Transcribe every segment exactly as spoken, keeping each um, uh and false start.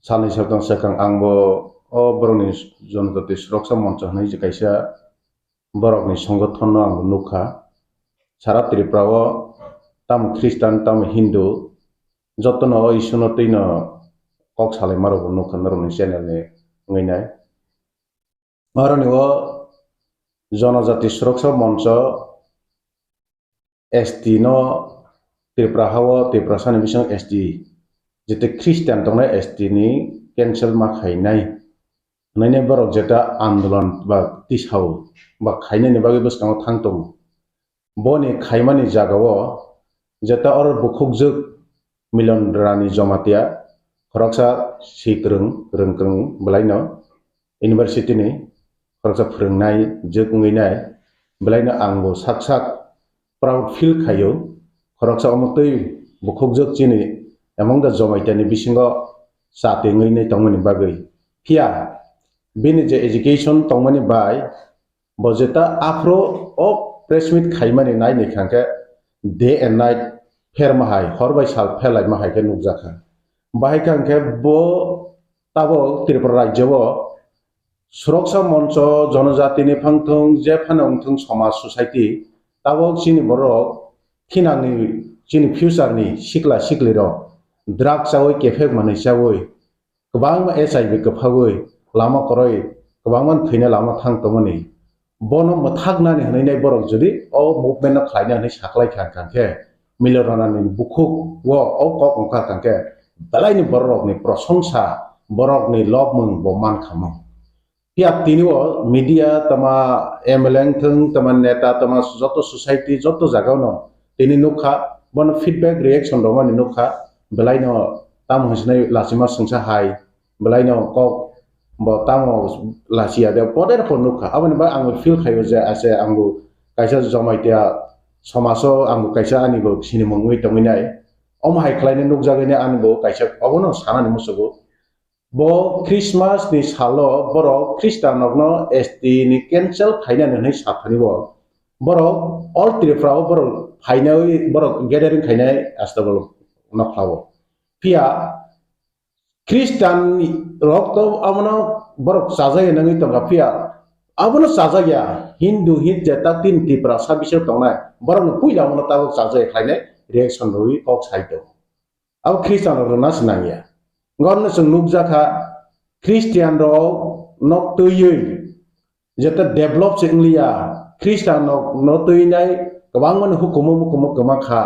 Salni saltang swkang ang bo o borokni Jonojati Suroksa Moncho hwnwi je kaisa borokni songothonno ang bo nukha. Sara Tripura o tamo Khristan, tamo Hindu, jotono o Isurno twino kok salaimarokbo nukha norokni channel ni wngwi nai. Oroni o Jonojati Suroksa Moncho S T no Tripura ha o Tiprasani bising S T, jete Christian tongnai S T ni cancel ma khainai hwnwi borok jeta andolon ba tisao ba khainani bagwi bwskango thang tongo. Boni khaimani jagao jeta oro bukhukjwk Milon Rani Jomatia, khoroksa si kwrwng, kwrwng kwrwng bwlaino university ni khoroksa phwrwngnai jwk wngwi nai, bwlaino ang bo sak sak proud feel khaio. Khoroksa omo twi bukhukjwk chini among the Jomatia ni bisingo chati wngwi nai tongmani bagwi. Phiya bini je education tongmani bai bo jeta aphuru o press meet khaimani nai ni kha khe day and night pherma hai, hor bai sal pherlaima hai khe nukjakha. Bahai kha hwnkhe bo tabok Tripura rajyo o Suroksa Moncho Jonojati ni phangthung je phano wngthung somaj society tabok chini borok thinangni chini future ni sikla sikli rok drug chawi kephek manwi chawi kwbangma H I V kwphagwi lama kwrwi kwbangma thwina lama thang tongmani. Bono mwthaknani hwnwi nai borok jodi o movement no khlaina hwnwi saklai kha kha khe Milon Ranani bukhuk o o kok wngkha kha khe belaini borok rokni prosongsa borokni lobmung bo mankha mo. Phiya tini o media tama M L A wngthung tama neta tama joto society joto jagao no tini nukha bono feedback reaction rwmani nukha belaino tamo hwnsinai lachima swngsa hai belaino kok bo tamo lachiya de poder po nukha aboni bagwi ang feel khaio je ase ang bo kaisa Jomatia somajo ang bo kaisa ani bo sinimung wngwi tongwi nai omo hai khlaina nukjagwi nai ani bo kaisa obono sanani musugo. Bo Christmas ni salo borok Christian rokno S T ni cancel khainani hwnwi sathani bo borok all Tripura o borok phainai borok gathering khainai astable nokhlao. Phiya Christian rok to abono borok chajaya nangwi tongkha phiya abono chajaya Hindu hit je tak tin Tiprasa bising tongnai borokno puila abono tabok chajaya khlainai reaction rwwi kok sai tongo. Abo Christian rok rwna se nangya. Gorno chwng nukjakha Christian rok nok twiwi jeta develop se wngliya Christian rok no twinai kwbangmani hukumu mukumu kwma kha.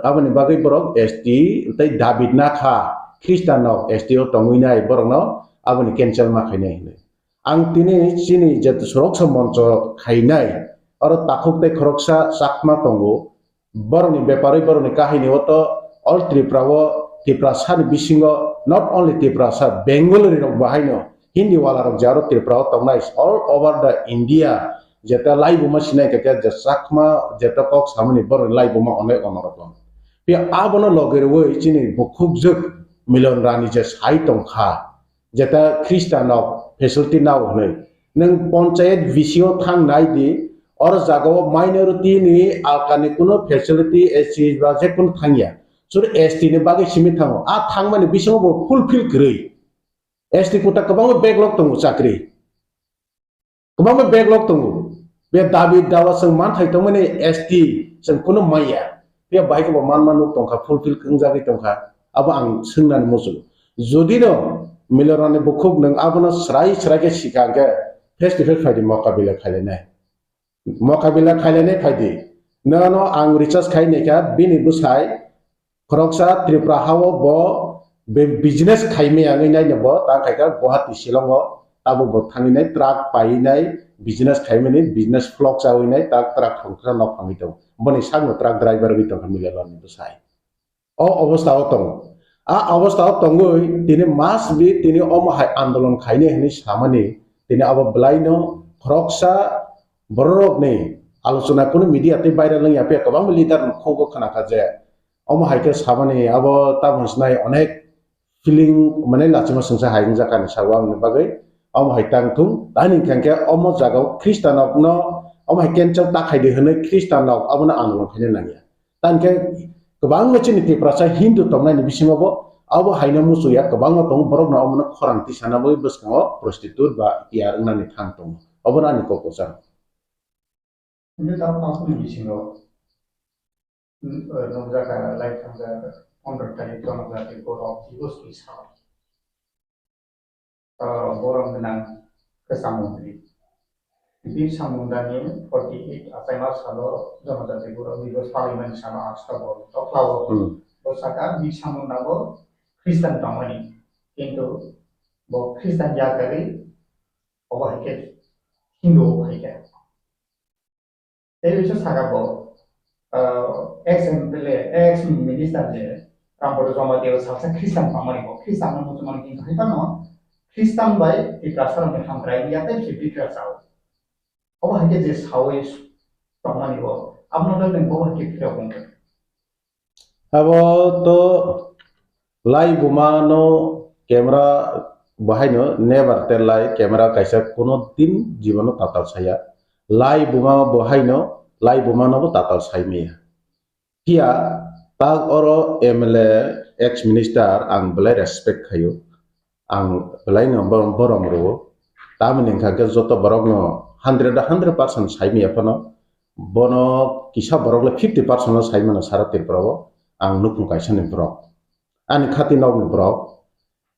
Aboni bagwi borok S T tei David na kha Christian rok S T o tongwi nai borokno aboni cancel ma khainai hinwi. Ang tini chini jeta Suroksa Moncho khainai oro takhuk tei khoroksa Chakma tongo. Borokni beparwi borokni kahini o to all Tripura o Tiprasa ni bisingo not only Tiprasa Bengali rok bahaino Hindi wala rok jaro Tripura o tongnai all over the India jeta laibuma sinai khe je Chakma jeta kok samani borokni laibuma onek onorok. Phiya abono loge rwui chini bukhukjwk Milon Rani je sai tongkha. Jeta Christian rok facility nao hwnwi. Nwng ponchayat V C o thang nai di, oro jaga o minority ni alkani kuno facility S C ba je kuno thangya. Sur S T ni bagwi simi thango. A thangmani bisingo bo fulfill kwrwi. S T kota kwbangma backlog tongo chakri. Kwbangma backlog tongo. Be dabi dawa chwng manthai tongmani S T chwng kuno maya. Be bahai khe bo manma nuk tongkha, fulfill wngjagwi tongkha. Abo ang swngnani muchungo. Jodi no Milorani bukhuk nwng abono srai srai khe sikha hwnkhe face to face phaidi mokabila khailainai. Mokabila khailainai phaidi. Nono ang research khai naikha bini bwsai khoroksa Tripura hao bo be business khaimaya wngwi naino bo tang khaikha Guwahati Shillong o tabuk bo thangwi nai truck paiwi nai business khaimani business flop chawi nai tak truck thongkha nok phangwi tongo boni sakno truck driver wngwi tongkha Milorani bwsai. O obostha o tongo. A obostha o tongwi tini mas bi tini omo hai andolon khainai hinwi samani tini abo bwlaino khoroksa bororokni alochona kunu media tei viral wngya phiya kwbangma leader ni khungo khnakha je omo hai khe samani abo tamo hinwi sinai onek feeling mane lachima swngsa hai wngjakha ni sago aboni bagwi omo hai tang thung tani hwnkhe omo jagao Khristanrokno omo hai cancel ta khaidi hinwi Khristanrok abono andolon khaina nangya. Tangkhe kwbangma chini Tiprasa Hindu tongnaini bisingo bo Abo haino muchung ya kwbangma tongo, borokno omono khorang tisana bagwi bwskango prostitute ba ya wngnani thang tongo. Obono ani kok kwchang. Hwnkhe ta paphuni bisingo, mm, eh, nukjakha lai thangjak pondro tarik Janajati Gaurav Divas ni salo. Ah, borok gwnang kwcham mantri Birsa Munda ni forty eight achaima salo Janajati Gaurav Divas palaimani salo October tokla o. Hmm. Bo saka Birsa Munda bo Christian tongmani, kintu bo Christian ya kwrwi, obo hai khe Hindu o phai kha. Tei bisa saka bo, ah, ex M P L A, ex minister je Rampada Jamatia o salsa Christian tongmani bo, Christian no muchungmani kintu hai phano Christian bai Tiprasa rokni hamkrai ya tei se Tiprasa o. Obo hai khe je sawi tongmani bo, abono tei bo hai khe phirok wngkha. Abo to lai buma no camera bo haino never tell lie, camera kaisa kuno din jibono tatal saya. Lai buma bo haino, lai buma no bo tatal sai maya. Phiya tak oro M L A, ex minister ang belai respect khaio. Ang belai no borom, borom rwo. Tamoni wngkha khe joto borok no hundred, hundred percent sai maya phano. Bono kisa borok le fifty percent no sai mano sara Tripura o. Ang nukhung kaisa ni borok. Ani khati nok ni borok.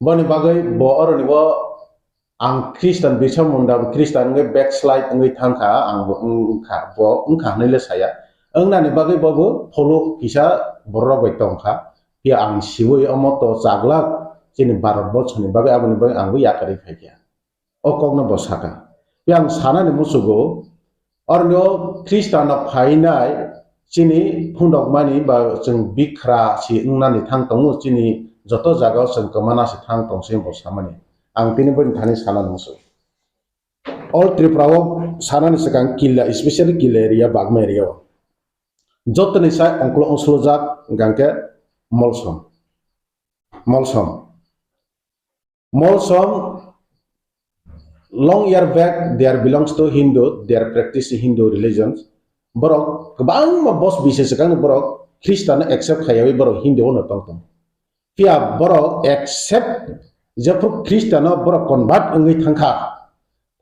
Boni bagwi bo oro ni bo ang Christian, Birsa Munda bo Christian wngwi backslide wngwi thangkha, ang bo wng-, wngkha, bo wngkha hwnwi le saya. Wngnani bagwi bo bo pholo kisa borok rok bai tongkha. Phiya ang siwi omo to chaglak chini Bharat borso ni bagwi, aboni bagwi ang bo yakarwi phaikha. O kokno bo saka. Phiya ang sanani musugo, oroni o Khristanrok phainai chini phundokmani ba chwng bikhra si wngnani thang tongo, chini joto jagao chwng kwmana si thang tong se bo samani. Ang tini boni thani sanani musugo. All Tripura o sanani swkang killa, especially killa area, Bagma area o. Jotoni sai ongklo ongsulojak hwnkha khe Molsom. Molsom. Molsom, long year back, they are belongs to Hindu, they are practice Hindu religions. Borok kwbangma bos bisi swkang borok Khristanno accept khaiyawi borok Hindu ono tong tong. Phiya borok accept jephru Khristanno borok convert wngwi thangkha.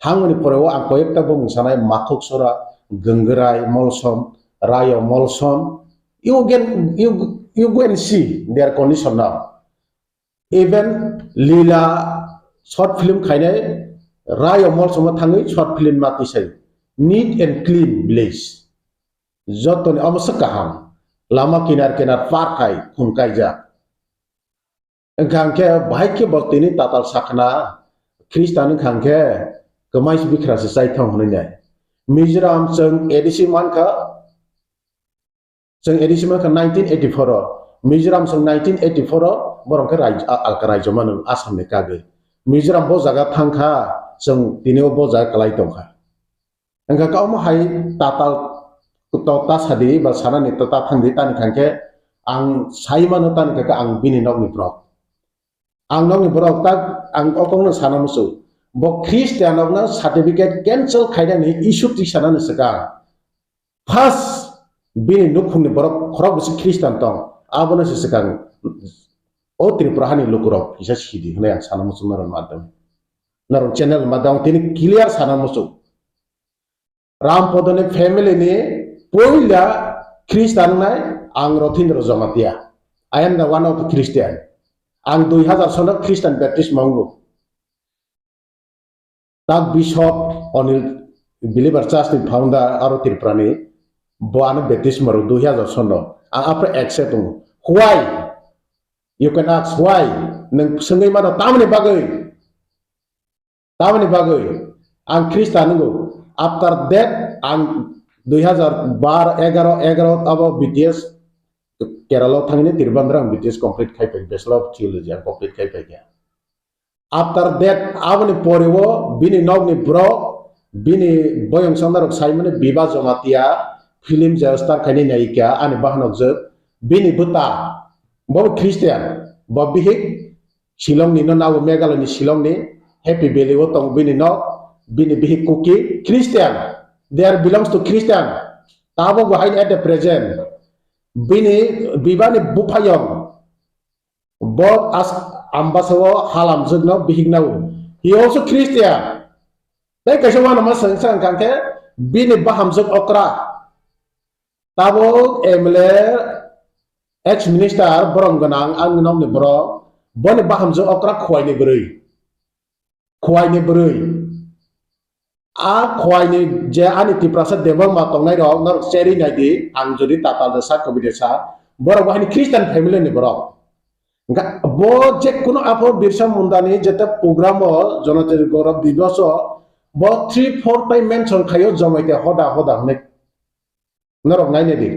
Thangmani pore o ang koyekta bumung sanai, Mathuk Sora, Gangrai, Molsom, Rayo Molsom. You can, you, you go and see their condition now. Even Lila short film khainai Rayo Molsomo thangwi short film ma tisai. Neat and clean village. Jotoni omo se kaham. Lama kinar kinar park hai khum kaijak. Wngkha hwnkhe bahai khe bo tini tatal sakna Khristan wngkha hwnkhe kwmai bikra se chaithong hwnwi nai. Mizoram chwng A D C mankha, Chwng A D C mankha nineteen eighty-four o, Mizoram chwng nineteen eighty-four o, borok khe rai-, a-, alka raijyo mano Assam ni kagwi. Mizoram bo jaga thangkha, chwng tini o bo jaga kwlai tongkha. Wngkha khe omo hai tatal to ta sadi ba sanani to ta thangdi tani khankhe ang sai mano tani khankhe ang bini nokni borok. Ang nokni borok tak ang o kokno sana muchung. Bo Christian rokno certificate cancel khainani issue tisanani swkang. First, bini nukhungni borok khorok bisi Christian tong, abono se swkang o Tripura hani lukurok kisa sidi hwnwi ang sana muchung norok madam. Norok channel madam tini clear sana muchung. Rampodoni family ni puila Christian wngnai ang Rothindra Jamatia. I am the one of the Christian. Ang dui hazar sono Christian baptism wngo. Tak Bishop Onil, believer church ni founder aro Tripura ni, bo ano baptism rw dui hazar sono. Ang apre accept wngo. Why? You can ask why? Nwng swngwi mano tamni bagwi? Tamni bagwi? Ang Christian wngo. After that, ang dui hazar bar, egaro, egaro abo B T S Kerala thangni Trivandrum B T S complete khai pai, Bachelor of Theology ang complete khai pai kha. After that, aboni pore o bini nokni borok, bini boyong songna rok saimani Biba Jamatia film je star khaini nayika ani bahanok jwk, bini bwta bo Christian, bo bihik Shillong ni no nabo Meghalaya ni Shillong ni Happy Valley o tong bini nok, bini bihik Kuki Christian, they are belongs to Christian, tabok bo haini at the present bini Biba ni buphayong Bo as ambasa o halamjwk no bihik nao. He also Christian. Tei kaisa uanama swngsa wngkha khe bini bahamjwk okra. Tabuk M L A, ex minister, borom gwnang, ang nokni borok, boni bahamjwk okra Khowai ni bwrwi. Khowai ni bwrwi. A Khowai ni je ani Tiprasa Debbarma tongnai rok, norok cherwi nai di, ang jodi tatal de sa, kobi de sa, borok bo haini Christian family ni borok. Ga-, bo je kuno apo Birsa Munda ni jete program o, Janajati Gaurav Divas o, bo three four time mention khaio Jamatia hoda hoda hwnwi. Norok naina di.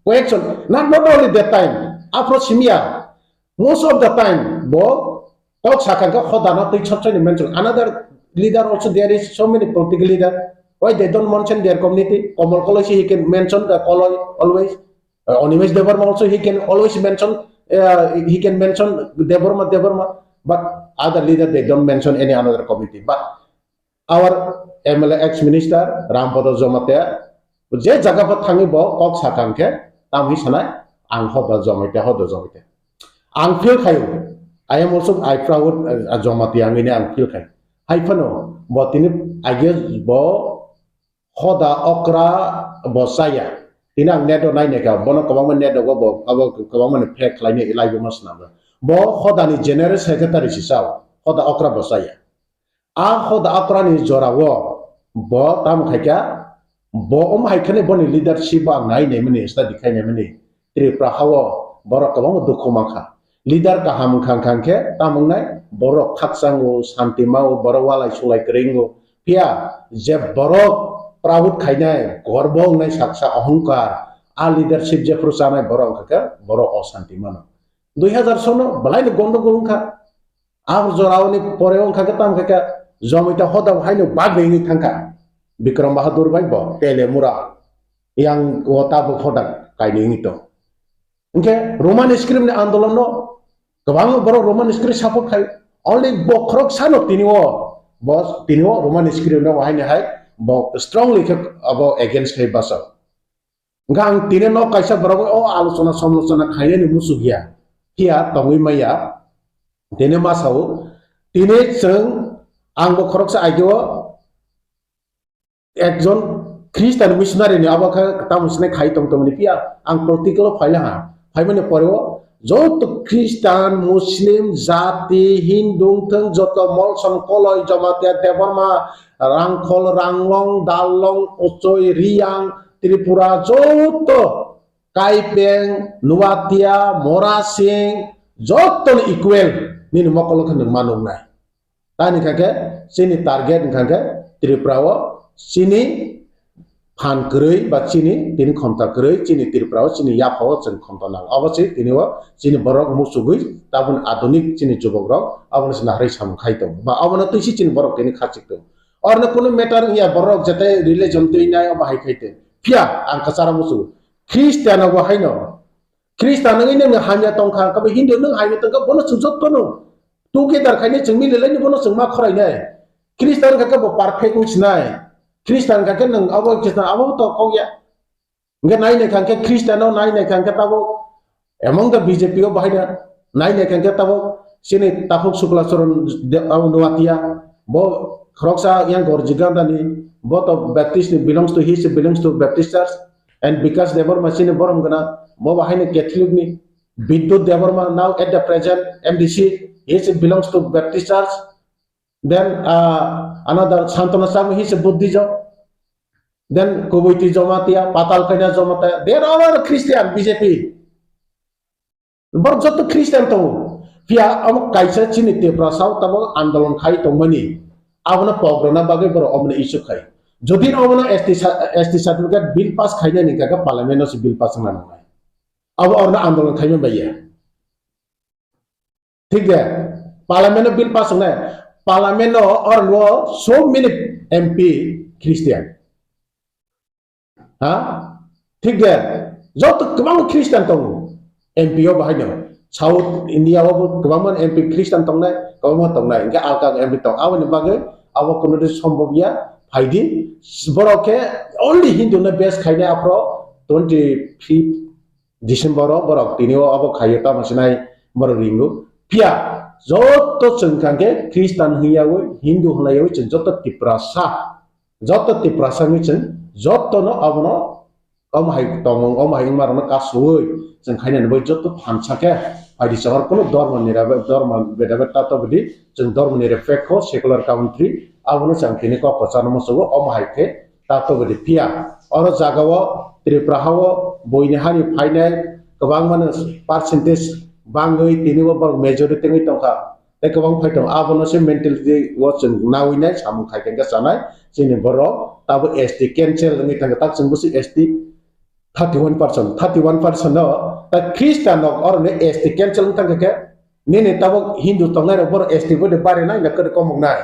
Koyekjon, not, not only that time, afro simia, most of the time, bo kok sakha khe hodano twi chopsani mention. Another leader also, there is so many political leader. Why they don't mention their community? Komol Koloi si he can mention the Koloi always. Uh, Animesh Debbarma also he can always mention, uh, he can mention Debbarma, Debbarma. But other leader, they don't mention any another community. But our M L A ex minister Rampada Jamatia, je jaga pho thangwi bo kok sakha khe, tam hi sanai, ang hoda Jamatia, hoda Jamatia. Ang feel khaio, I am also, I proud, uh, Jamatia wngwi ang feel khai. Hai phano bo tini age bo hoda okra bo chaya. Tini ang net o nai naikha, bono kwbangma net o bo, abo kwbangma ni fake khlainai live o ma swnamjak. Bo hoda ni general secretary si chao, hoda okra bo chaya. A hoda okrani jorao bo tamo khaikha, bo omo hai kheno boni leadership bo ang nai naimani, study khai naimani. Tripura hao borok kwbangma dukhu mankha. Leader kaham wngkha, wngkha khe tamo wngnai, borok khakchango, santi mao, borok walai sulai kwrwi wngo. Phiya je borok proud khainai, gorbo wngnai saksa ohongkar, a leadership jephru chanai borok wngkha khe borok osanti mano. Dui hazar sono belaino gondogol wngkha. Ang jorao ni pore wngkha khe tamo khe Jamatia hoda haino bagwi wngwi thangkha. Bikram Bahadur bai bo Telemura yang o tabuk hoda kainwi wngwi tong. Hwnkhe Roman script ni andolon no kwbangma borok Roman script support khai. Only bo khorok sano tini o, bo tini o Roman script no haino hai bo strongly khe abo against khai basa. Hwnkhe ang tini nok kaisa borok o alochona somlochona khainani muchuk ya, phiya tongwi maya. Tini ma sao, tini chwng, ang bo khoroksa aigeo ekjon Christian missionary ni abo khe tamo sinai khai tong tongmani phiya ang political o phaila ha. Phaimani pore o joto Christian, Muslim, jati, Hindu wngthwng joto Molsom, Koloi, Jamatia, Debbarma, Rangkhol, Ranglong, Darlong, Ochoi, Riyang, Tripura joto Kaipeng, Nuatia, Morasing jotoni equal nini mokolo khe nwng ma nuknai. Tani kha khe chini target wngkha khe Tripura o chini phan kwrwi ba chini tini khomta kwrwi chini Tripura o chini yapha o chwng khomta nang. Obo se tini o chini borok muchugwi tabun adunik chini jubok rok abono se naharwi samung khai tongo ba obono twi se chini borok tini khachik tongo. Orno kunu matter wngya borok jete religion twi nai obo hai khai tong. Phiya ang kwcharo muchungo. Christian obo haino. Christian wngwi nwng hamya tongkha, kabo Hindu nwng hamya tongkha, bono chwng jotto no together khainai chwng mililai ni bono chwng ma khorainai. Christian kha khe bo perfect wng sinai. Christian kha khe nwng abo Christian abo to kok ya. Hwnkhe nai naikha khe Christian no nai naikha khe tabuk among the B J P o bahai da nai naikha khe tabuk chini Takhuk Sukla Charan de-, abo Nuatia bo khoroksa yang Gorji Gandani bo to Baptist ni belongs to, he is belongs to Baptist church and Bikash Debbarma chini borom gana bo bahai ni Catholic ni Bidyut Debbarma now at the present M D C he is belongs to Baptist church. Then, uh, another Santana Chakma, he is a Buddhism. Then Kubuiti Jamatia, Patal Kaina Jamatia, they are all are Christian, B J P. Borok joto Christian tongo. Phiya amo kaisa chini Tiprasa o tabuk andolon khai tongmani. Abono pogrona bagwi borok omono issue khai. Jodi omono S T sa-, S T certificate bill pass khainani kaka parliament o se bill pass wngna nangnai. Abo orno andolon khaima baiya. Thik de, parliament o bill pass wngnai, parliament o or wo so many M P Christian. Ha? Thik de, joto kwbangma Christian tongo M P o bahai no. South India o bo kwbangma M P Christian tongnai, kwbangma tongnai, hwnkhe alka M P tong. Aboni bagwi abo kuno de sombhob ya, phaidi, borok khe only Hindu no base khainai aphro twenty fifth December o borok tini o abo khaio tamo sinai borok ringo. Phiya joto chwng kha khe Khristan hwnyawi, Hindu hwnyawi chwng joto Tiprasa, joto Tiprasa wngwi chwng jotono abono omo hai tongmung, omo hai wngmarokno kasuwi chwng khainani bai joto thansa khe phaidi chahor kuno dhormo nirabe, dhormo bedabe tato bidi chwng dhormo nirapekho secular country abono chwng tini kok kwchangno muchungo omo hai khe tato bidi phiya. Oro jagao Tripura hao buini hani phainai kwbangmano percentage bangwi tini bo borok majority wngwi tongkha. Tei kwbang phai tongo, abono se mentality o chwng nawi nai samung khai khe chanai chini borok tabo S T cancel wngwi thangkha, tak chwng bwswk S T thirty one percent, thirty one percent no ta Christian rok oro ne S T cancel wngwi thangkha khe nini tabuk Hindu tongnai rok borok S T bo de bare nai na kwrwi komok nai.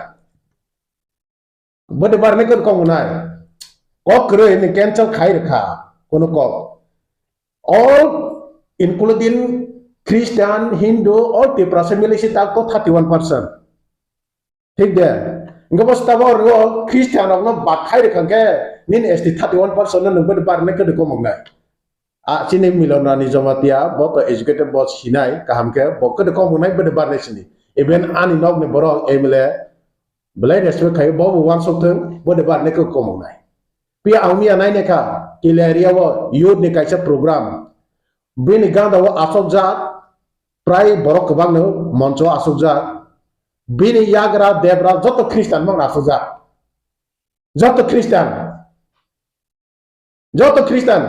Bode barne kon kong nai. Kok kwrwi ni cancel khai rwkha kono kok. All including Christian, Hindu, all Tiprasa mili si tak to thirty one percent. Thik de. Engko bo stabo ro Christian rok no bad khai rwkha khe nini S T thirty one percent no nung bode barne kwrwi kong nai. A chini Milonani Jamatia bo to educated, bo sinai kaham khe, bo kwdwi kok wngnai bwdwi barnai sini. Even ani nokni borok M L A belai respect khaio, bo bo wansuk thung, bwdwi barnai khe kok wngnai. Phiya ang miya nainai kha Kila area o youth ni kaisa program, bini ganda o achokjak prai borok kwbangno moncho achukjak, bini yagra debra joto Christian mangno achukjak, joto Christian. Joto Christian.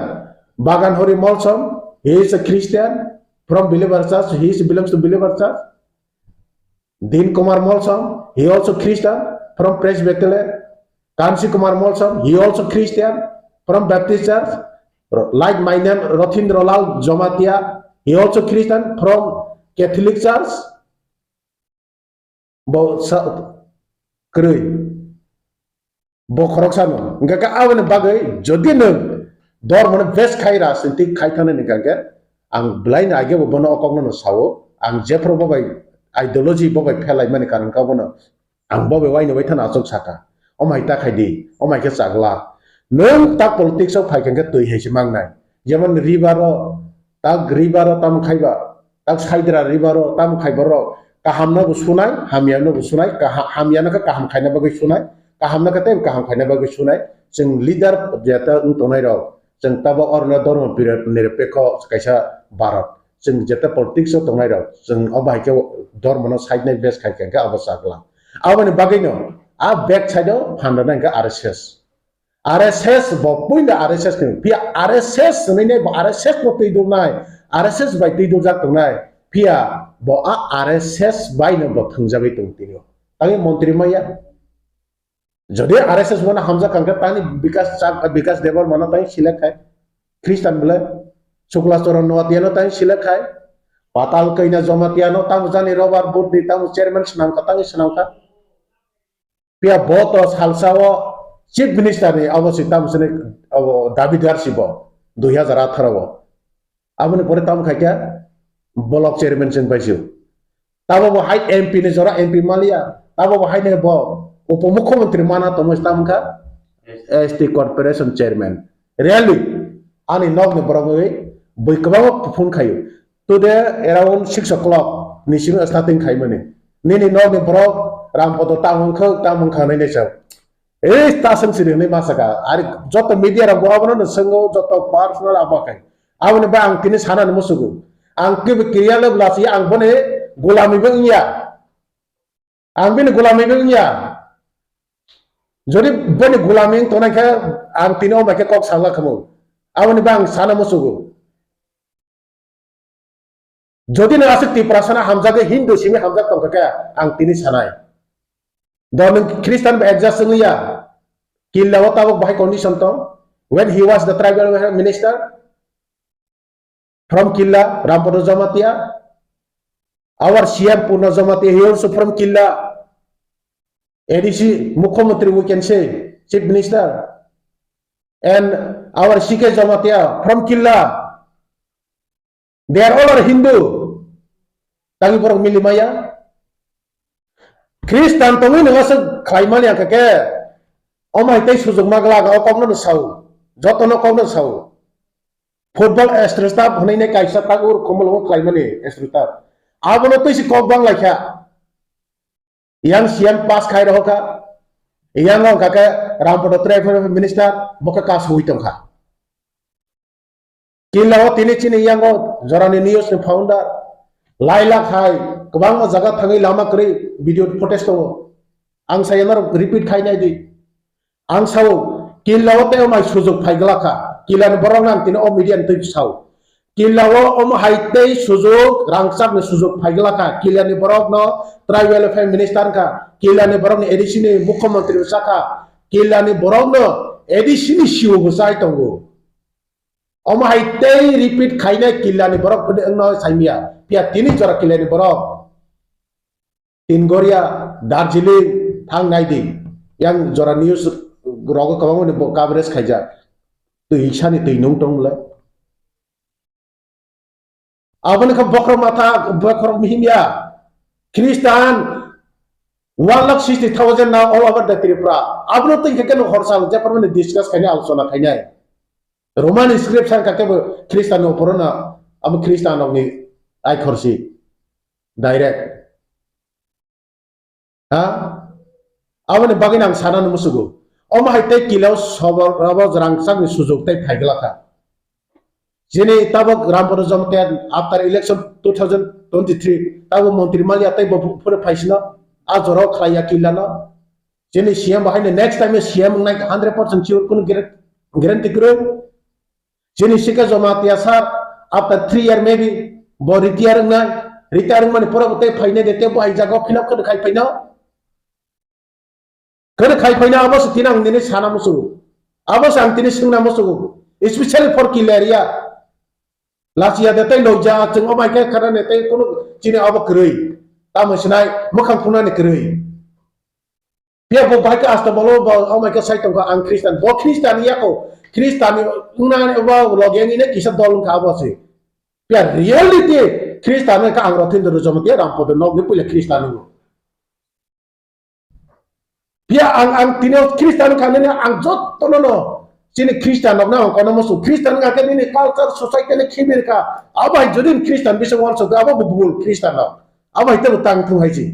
Bagan Hori Molsom, he is a Christian from Believer Church, he is, belongs to Believer Church. Din Kumar Molsom, he also Christian from Presbyterian. Kansi Kumar Molsom, he also Christian from Baptist Church. Like my name, Rothindra Lal Jomatia, he also Christian from Catholic Church. Bo sa kwrwi. Bo khoroksa no. Hingkha khe aboni bagwi jodi nwng dormo no base khai ra sini khai thani hingkha khe ang belai no age bo bono o kok no sao. Ang jephru bo bai ideology bo bai phelai mani karon kha bono. Ang bo bai waino bai thana achuk saka. O mai ta khai di. O mai khe chagla. Nwng ta politics o phai khe twi hai se mangnai. Jemon river o, ta river o tam khai ba. Tak saidra ribaro tamo khai borok kaham no bo sunai, hamya no bo sunai, kaha-, hamya no khe kaham khaina bagwi sunai, kaham no khe tei kaham khaina bagwi sunai. Chwng leader jeta wng tongnai rok, chwng tabo oro no dhormo nirapekho kaisa Bharat. Chwng jeta politics o tongnai rok, chwng o bai khe dhormo no side nai base khai khe abo chakla. Aboni bagwi no a back side o phan rwna hwnkhe R S S. R S S bo puila R S S ni, phiya R S S hinwi nai bo R S S no twi dulnai, R S S bai twi duljak tongnai, phiya bo a R S S bai no bo thwngjagwi tong tini. Tangwi montri maya. Jodi R S S bono hamjak kangkha tani Bikas Chak-, Bikas Debbarma no tangwi select khai. Christian bole Sukla Charan Noatia no tangwi select khai. Patal Kaina Jamatia no tamo jani Robert Budni tamo chairman swnamkha tangwi swnamkha. Phiya bo to salsa o chief minister ni abo si tamo sini abo dabidar si bo dui hazar atharo o. Aboni pore tamo khai khe block chairman chwng pai si. Tabo bo hai M P ni jora M P maliya. Tabo bo hai ni bo upomukhyamantri mana tongmo si tamo kha S T corporation chairman. Really ani nok ni borok wi bui kwbangma phone khaio. Today around six o'clock ni simi starting khaimani. Nini nokni borok Rampodo tamo wngkha, tamo wngkha hinwi sa. Ei ta swng siri hinwi ma saka. Ari joto media rok bo abono no swngo, joto personal abo khai. Aboni ba ang tini sana ni musugo. Ang kibi kiriya le bwlasi ang boni gulami bo wngya. Ang bini gulami bo wngya. Jodi boni gulami wng tongnai khe ang tini o bai khe kok salna khamu. Aboni ba ang sana musugo. Jodi no aswk Tiprasano hamjagwi Hindu simi hamjak tongkha khe ang tini sanai. Do nwng Christian bai adjust wngya. Killa o tabuk bahai condition tong. When he was the tribal welfare minister from Killa, Rampada Jamatia, our C M Purna Jamatia, he also from Killa. A D C, Mukhyamantri, we can say, Chief Minister. And our C K Jamatia from Killa. They are all are Hindu. Tangi borok mili maya. Christian tongwi nang aswk khlai mani ang khe. O mai tei sujok ma glak o kok no sao. Joto no kok no sao. Football Astro Staff hwnwi ne kaisa tak ur komol o khlai mani Astro Staff. Abono twi si kok bang lai kha. Yang C M pass khai rohor kha. Yang wng kha khe Rampada Tribal Minister, bo khe kas hui tong kha. Killa o tini chini yango jorani news ni founder. Lailak hai kwbangma jaga thangwi lama kwrwi video footage tongo. Ang saya norok repeat khai nai di. Ang sao, Killa o tei omai sujok phai glak kha. Killa ni borok nang tini o media ni twi sao. Killa o omo hai tei sujok, rangchak ni sujok phai glak kha. Killa ni borok no Tribal Welfare Minister wng kha. Killa ni borok ni A D C ni Mukhyamantri bwsa kha. Killa ni borok no A D C ni C O bwsai tongo. Omo hai tei repeat khainai Killa ni borok phede wngno saimya. Phiya tini jora Killa ni borok. Tingoria, Darjeeling thang nai di. Yang jora news rogo kwbangma ni bo coverage khaijak. Twi sani twi nung tong le. Aboni kha bokhorok matha, bokhorok mihimya. Christian one lakh sixty thousand now all over the Tripura. Abono twi khe keno horsa je parmani discuss khainai, alochona khainai. Roman script san kha kebo Christian no porono, abo Christian rokni ai khorsi. Direct. Ha? Aboni bagwi ang sana no musugo. Omo hai tei Killa o sobo rabo rangchak ni sujok tei phai glak kha. Chini tabok Rampada Jamatia after election two thousand twenty-three tabok montri manya tei bo phure phaisino a jora o khlaiya Killa no. Chini C M bo haino next time C M wngnai hundred percent sure, kunu guar-, guarantee kwrwi. Chini Sikha Jamatia sir, after three year maybe, bo retire wngnai, retire wngmani pore bo tei phainai de, tei bo hai jaga o fill up khwna khai phaino. Khwna khai phaino, abo se tini ang nini sana musugo. Abo se ang tini swngna musugo. Especially for Killa area. Lachiya de tei loija, chwng o bai khe khana ne tei kunu chini abo kwrwi. Tamo sinai, mwkhang phunani kwrwi. Phiya bo bai khe asta bolo bo, o mai khe sai tongkha, ang Christian. Bo Christian ya ko. Christian wngna bo log yang ine kisa dol wngkha abo se. Phiya reality Christian wngkha ang Rothendra Jamatia Rampada nok ni puila Christian wngo. Phiya ang, ang tini Christian wngkha nini ang jotono no chini Christian rok no ang kono musu. Christian wngkha khe nini culture society ni khibir kha. Abo hai jodi Christian bisa wansuk abo bo bul Christian rok. Abo hai tebo tang thung hai si.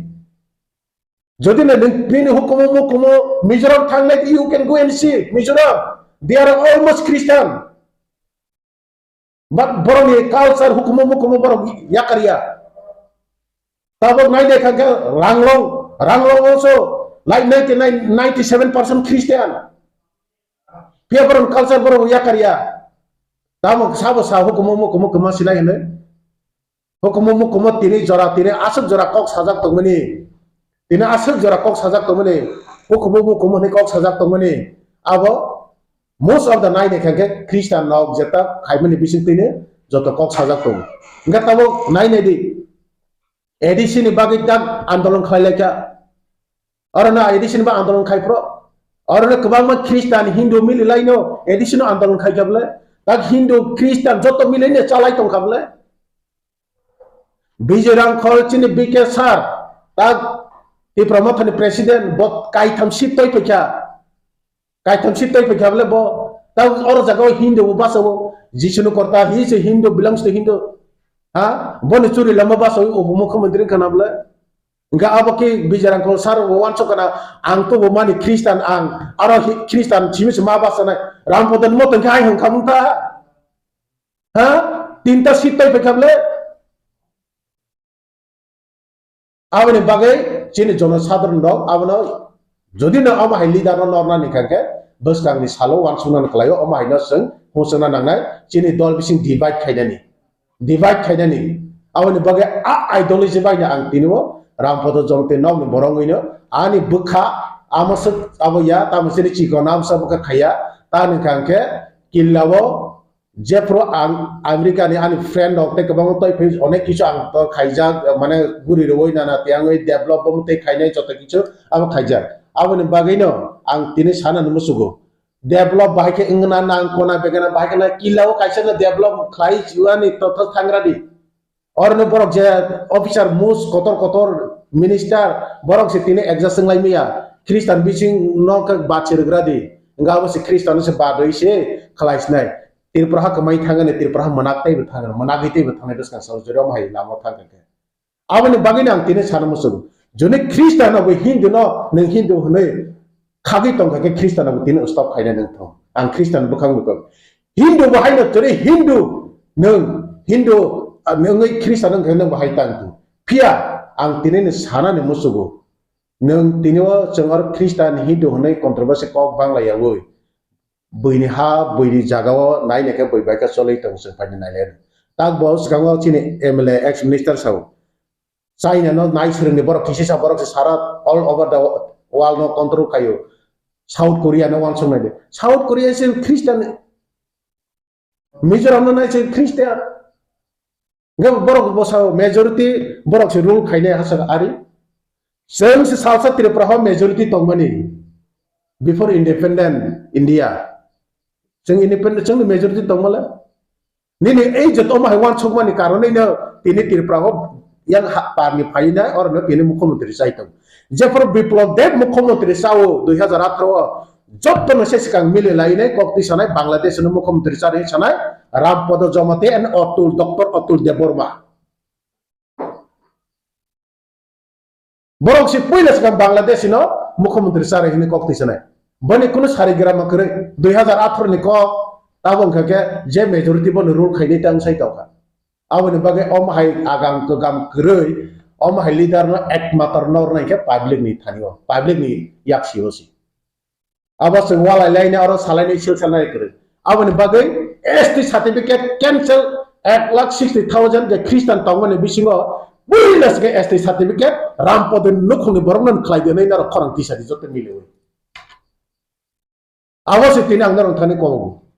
Jodi na nini hukumu mukumu Mizoram thangnai, you can go and see Mizoram. They are almost Christian. But borokni culture hukumu mukumu borok yakarya. Tabok nai de kha khe Ranglong, Ranglong also like ninety-nine, ninety-seven percent Christian. Phiya borok culture borok yakarya. Tamo sabo sa hukumu mukumu kwma silai hwnwi. Hukumu mukumu tini jora, tini aswk jora kok sajak tongmani. Tini aswk jora kok sajak tongmani. Hukumu mukumu hwnwi kok sajak tongmani. Abo most of the nai de kha khe Christian rok jeta khaimani bising tini joto kok sajak tongo. Hwnkhe tabok nai nai di. A D C ni bagwi tak andolon khlai lai kha. Oro no A D C ni ba andolon khai phro. Oro no kwbangma Christian, Hindu mili lai no A D C no andolon khai kha bwle. Tak Hindu, Christian joto mili no chalai tong kha bwle. Bijay Rangkhol chini B K sir, tak Tipra Motha ni president, bo kaitham seat toi phaikha. Kaitham seat toi phaikha bwle bo, tak oro jaga o Hindu bo basa o, Jisunu korta, he is a Hindu, belongs to Hindu. Ha? Boni churi lama basa o, bo mukhyamantri wngkha na bwle. Hingke abo khe Bijay Rangkhol sir bo wansuk kana, ang to bo mani Christian ang, aro hi-, Christian simi se ma basa nai. Rampada ni moto hingke hai hwnkha mung ta. Ha? Tinta seat toi phaikha bwle. Aboni bagwi chini jono sadharon rok abono jodi no omo hai leader no norna ni kha khe bwskang ni salo wansukna ni kwlaio, omo hai no chwng husukna nangnai chini dol bising divide khainani, divide khainani. Aboni bagwi a ideology bai no ang tini o Rampada Jamatia nok ni borok wngwi no ani bwkha amo swk abo ya tamo chini chikon amsa bwkha khaiya ta ni kha khe killa o Jephru ang America ni ani friend rok tei kwbangma tei phai onek kisu ang to khaijak, mane guri rwui nana tiyangwi develop bo tei khainai joto kisu abo khaijak. Aboni bagwi no ang tini sana ni musugo. Develop bahai khe wngna nang kona begana bahai khe na killa o kaisa no develop khlai chuani to to thangra di. Oro no borok je officer mus kotor kotor minister borok se tini adjust wng lai maya. Christian bising no khe bachir gra di. Wngkha abo se Christian se badoi se khlai sinai. Tripura ha kwmai thangani, Tripura ha mwnak teibo thangani, mwnagwi teibo thangnai bwskang salo jora omo hai lama thang kha khe. Aboni bagwino ang tini sana muchungo. Joni Khristian no bo Hindu no nwng Hindu hwnwi khagwi tongkha khe Khristian no bo tini stop khaina nwng thung. Ang Khristian bwkhang bwkhang. Hindu bo haino tini Hindu nwng Hindu, ah, nwngwi Khristian wngkha nwng bo hai tang thung. Phiya ang tini ni sana ni muchungo. Nwng tini o chwng oro Khristian Hindu hwnwi controversy kok bangla yawi. Buini ha, buini jaga o nai naikhe bui bai khe cholwi tongo chwng phaini nailai. Tak bo swkango chini M L A ex minister sao. China no nai swrwngni borok kisi sa borok se sara all over the world no control khaio. South Korea no uansuk nai de. South Korea se Christian, Mizoram no nai se Christian. Hwnkhe borok bo sao majority borok se rule khainai hachak ari. Chwng se salsa Tripura ho majority tongmani before independent India. Chwng independent, chwngni majority tongmale. Nini ei je tongma hai uansukmani karonwi no tini Tripura o yang ha-, parni phainai oro no tini mukhyamantri chai tong. Jephuru Biplab Deb mukhyamantri chao dui hazar atharo o, jotto no se swkang mili lainai kok twi sanai Bangladesh no mukhyamantri chari sanai Rampada Jamatia and Atul, Doctor Atul Debbarma. Borok si puila swkang Bangladesh no mukhyamantri chari hwnwi kok twi sanai. Boni kunu sari gram kwrwi, dui hazar atharo ni kok, tabo wngkha khe je majority bono rule khainai tang sai tongkha. Aboni bagwi omo hai agam kwgam kwrwi, omo hai leader no ekmatro nornai khe public ni thani o, public ni yak si o si. Abo chwng walai laina oro salaini sil salnai kwrwi. Aboni bagwi S T certificate cancel ek lakh sixty thousand je Christian tongmani bisingo puila se S T certificate Rampada nukhungni borokno khlai di hwnwi norok khorang tisa di joto miliwi. Abo se tini ang norok thani kobo.